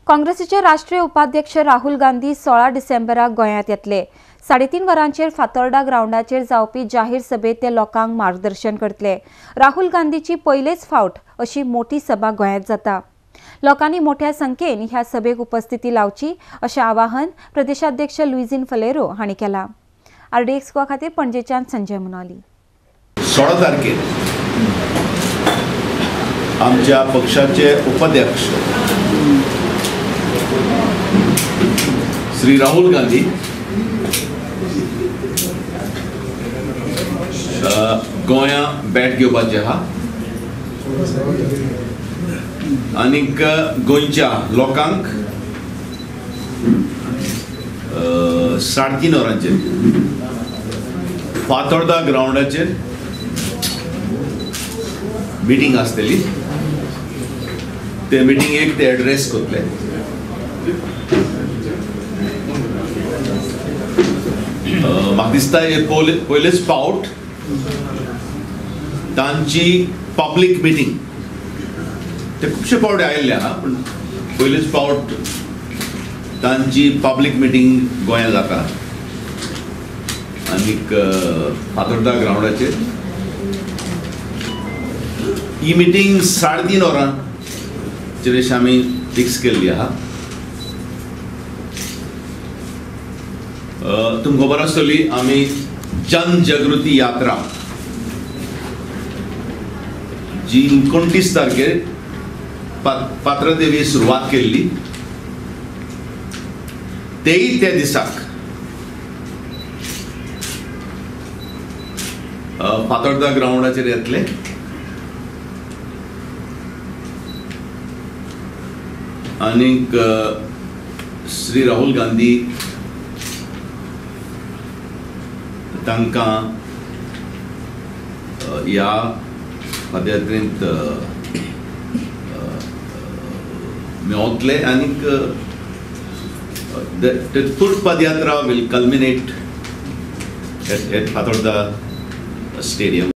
काँग्रेसीचे राष्ट्रीय उपाध्यक्ष राहुल गांधी 16 डिसेंबराक गोंयांत येतले। 3:30 वरांचेर फातोर्डा ग्रावंडाचेर जावपी जाहीर सभेत ते लोकांक मार्गदर्शन करतले। राहुल गांधीची पयलेच फावट अशी मोठी सभा गोंयांत जाता। लोकांनी मोठ्या संख्येन ह्या सभेक उपस्थिती लावची अशें आवाहन प्रदेशाध्यक्ष लुईझिन फलेरो हांणी केलां। आरडीएक्स गोवा खातीर पणजेच्यान संजय मुनाली। 16 तारखेर आमच्या पक्षाचे उपाध्यक्ष श्री राहुल गांधी गोंया भेट घेवपाचे आहा आनीक गोंयच्या लोकांक 3:30 वरांचेर फातोर्डा ग्रावंडाचेर मिटींग आसतली। ते मिटिंगेक ते एड्रेस करतले। म्हाका दिसता हे पयलेच फावट तांची पब्लीक मिटींग, ते खुबशे फावटी आयिल्ले आहा पूण पयलेच फावट तांची पब्लीक मिटींग गोंयांत जाता आनीक फातोर्डा ग्रावंडाचेर ही मिटींग 3:30 वरांचेर अशें आमी फिक्स केल्ली आहा। तुमकां खबर आसतली आमी जनजागृती यात्रा जी 29 तारखेर पात्रदेवी सुरवात केल्ली तेय त्या दिसाक फातोर्डा ग्रावंडाचेर येतले। आनीक श्री राहुल गांधी तांकां ह्या पदयात्रेंत मेवतले आनीक the full padayatra will culminate at Fatorda Stadium.